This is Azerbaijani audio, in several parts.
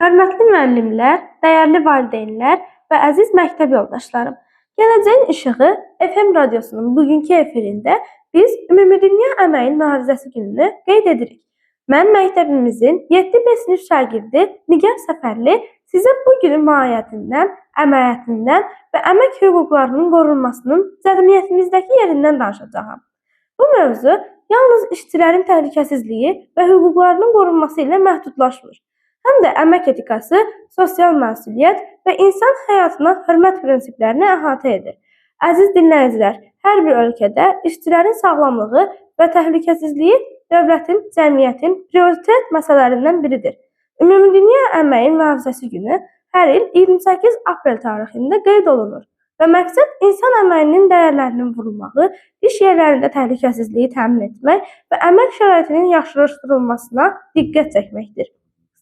Hörmətli müəllimlər, dəyərli valideynlər və əziz məktəb yoldaşlarım. Gələcəyin İşığı FM radiosunun bugünkü efirində biz Ümumdünya Əməyin Mühafizəsi gününü qeyd edirik. Mən məktəbimizin 7B sinif şagirdi Nigar Səfərli sizə bu günün mahiyyətindən, əməliyyatından və əmək hüquqlarının qorunmasının cəmiyyətimizdəki yerindən danışacağam. Bu mövzu yalnız işçilərin təhlükəsizliyi və hüquqlarının qorunması ilə məhdudlaşmır. Həm də əmək etikası, sosial məsuliyyət və insan həyatına hörmət prinsiplərini əhatə edir. Əziz dinləyicilər, hər bir ölkədə işçilərin sağlamlığı və təhlükəsizliyi dövlətin, cəmiyyətin prioritet məsələlərindən biridir. Ümumdünya Əməyin Mühafizəsi günü hər il 28 aprel tarixində qeyd olunur və məqsəd insan əməyinin dəyərlərinin vurulmağı, iş yerlərində təhlükəsizliyi təmin etmək və əmək şəraitinin yaxşılaşdırılmasına diqqət çəkməkdir.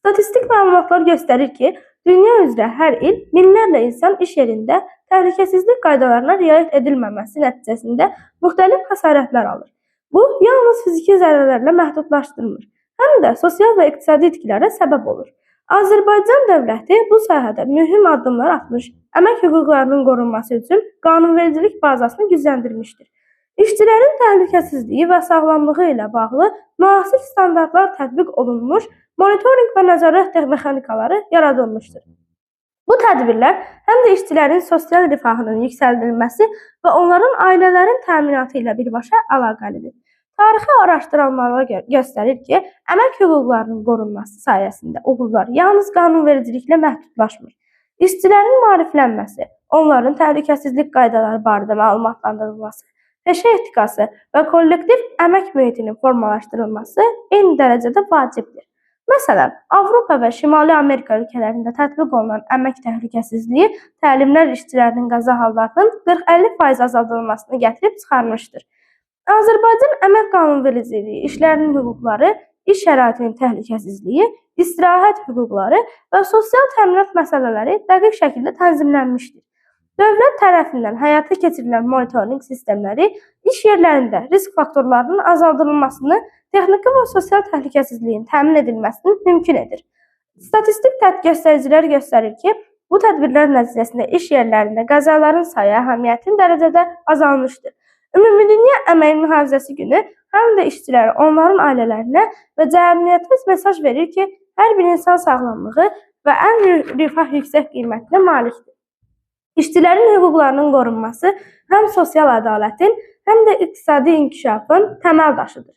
Statistik məlumatlar göstərir ki, dünya üzrə hər il minlərlə insan iş yerində təhlükəsizlik qaydalarına riayət edilməməsi nəticəsində müxtəlif xəsarətlər alır. Bu, yalnız fiziki zərərlərlə məhdudlaşdırmır, həm də sosial və iqtisadi itkilərə səbəb olur. Azərbaycan dövləti bu sahədə mühüm addımlar atmış, əmək hüquqlarının qorunması üçün qanunvericilik bazasını gücləndirmişdir. İşçilərin təhlükəsizliyi və sağlamlığı ilə bağlı müasir standartlar tətbiq olunmuş, monitorinq və nəzarət mexanikaları yaradılmışdır. Bu tədbirlər həm də işçilərin sosial rifahının yüksəldilməsi və onların ailələrin təminatı ilə birbaşa əlaqəlidir. Tarixi araşdırmalar göstərir ki, əmək hüquqlarının qorunması sayəsində uğurlar yalnız qanunvericiliklə məhdudlaşmır. İşçilərin maariflənməsi, onların təhlükəsizlik qaydaları barədə məlumatlandırılması, peşə etikası və kollektiv əmək mühitinin formalaşdırılması eyni dərəcədə vacibdir. Məsələn, Avropa və Şimali Amerika ölkələrində tətbiq olunan əmək təhlükəsizliyi təlimlər işçilərinin qəza hallarının 40-50% azaldılmasını gətirib çıxarmışdır. Azərbaycan əmək qanunvericiliyi işçilərin hüquqları, iş şəraitinin təhlükəsizliyi, istirahət hüquqları və sosial təminat məsələləri dəqiq şəkildə tənzimlənmişdir. Dövlət tərəfindən həyata keçirilən monitorinq sistemləri iş yerlərində risk faktorlarının azaldılmasını, texniki və sosial təhlükəsizliyin təmin edilməsini mümkün edir. Statistik göstəricilər göstərir ki, bu tədbirlər nəticəsində iş yerlərində qəzaların sayı əhəmiyyətli dərəcədə azalmışdır. Ümumdünya Əməyin Mühafizəsi günü həm də işçilərə, onların ailələrinə və cəmiyyətə mesaj verir ki, hər bir insan sağlamlığı və ən rifah yüksək qiymətinə malikdir. İşçilərin hüquqlarının qorunması həm sosial ədalətin, həm də iqtisadi inkişafın təməl daşıdır.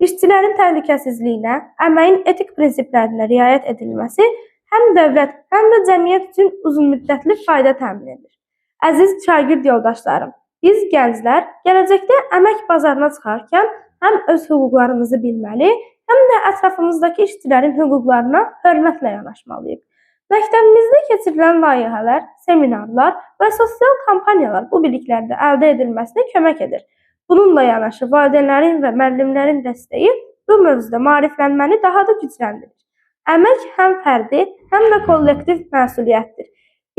İşçilərin təhlükəsizliyinə, əməyin etik prinsiplərinə riayət edilməsi həm dövlət, həm də cəmiyyət üçün uzunmüddətli fayda təmin edir. Əziz şagird yoldaşlarım, biz gənclər gələcəkdə əmək bazarına çıxarkən həm öz hüquqlarımızı bilməli, həm də ətrafımızdakı işçilərin hüquqlarına hörmətlə yanaşmalıyıq. Məktəbimizdə keçirilən layihələr, seminarlar və sosial kampaniyalar bu biliklərin əldə edilməsinə kömək edir. Bununla yanaşı valideynlərin və müəllimlərin dəstəyi bu mövzuda maariflənməni daha da gücləndirir. Əmək həm fərdi, həm də kollektiv məsuliyyətdir.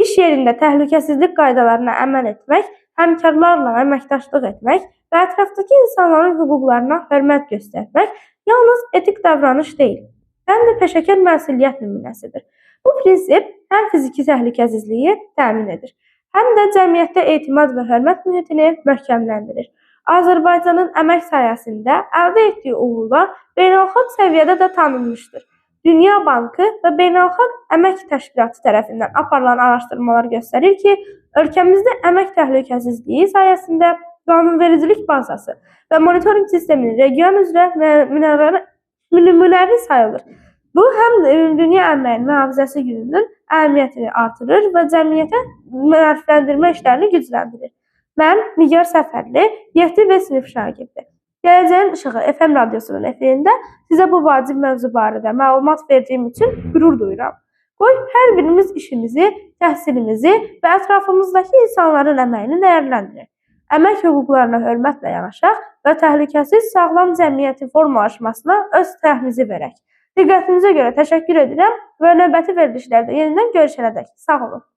İş yerində təhlükəsizlik qaydalarına əməl etmək, həmkarlarla əməkdaşlıq etmək və ətrafdakı insanların hüquqlarına hörmət göstərmək yalnız etik davranış deyil, həm də peşəkar məsuliyyət nümunəsidir. Bu prinsip həm fiziki təhlükəsizliyi təmin edir, həm də cəmiyyətdə etimad və hörmət mühitini möhkəmləndirir. Azərbaycanın əmək sahəsində əldə etdiyi uğurlar beynəlxalq səviyyədə də tanınmışdır. Dünya Bankı və Beynəlxalq Əmək Təşkilatı tərəfindən aparılan araşdırmalar göstərir ki, ölkəmizdə əmək təhlükəsizliyi sayəsində qanunvericilik bazası və monitorinq sisteminin region üzrə nümunəvi sayılır. Bu, həm də Ümumdünya Əməyin Mühafizəsi gününün əhəmiyyətini artırır və cəmiyyətə maarifləndirmə işlərini gücləndirir. Mən Nigar Səfərli, 7B sinif şagirdi. Gələcəyin İşığı FM radiosunun efirində sizə bu vacib mövzu barədə məlumat verdiyim üçün qürur duyuram. Qoy hər birimiz işimizi, təhsilimizi və ətrafımızdakı insanların əməyini dəyərləndirək. Əmək hüquqlarına hörmətlə yanaşaq və təhlükəsiz, sağlam cəmiyyətin formalaşmasına öz səhmimizi verək. Diqqətinizə görə təşəkkür edirəm və növbəti verilişlərdə yenidən görüşənədək sağ olun.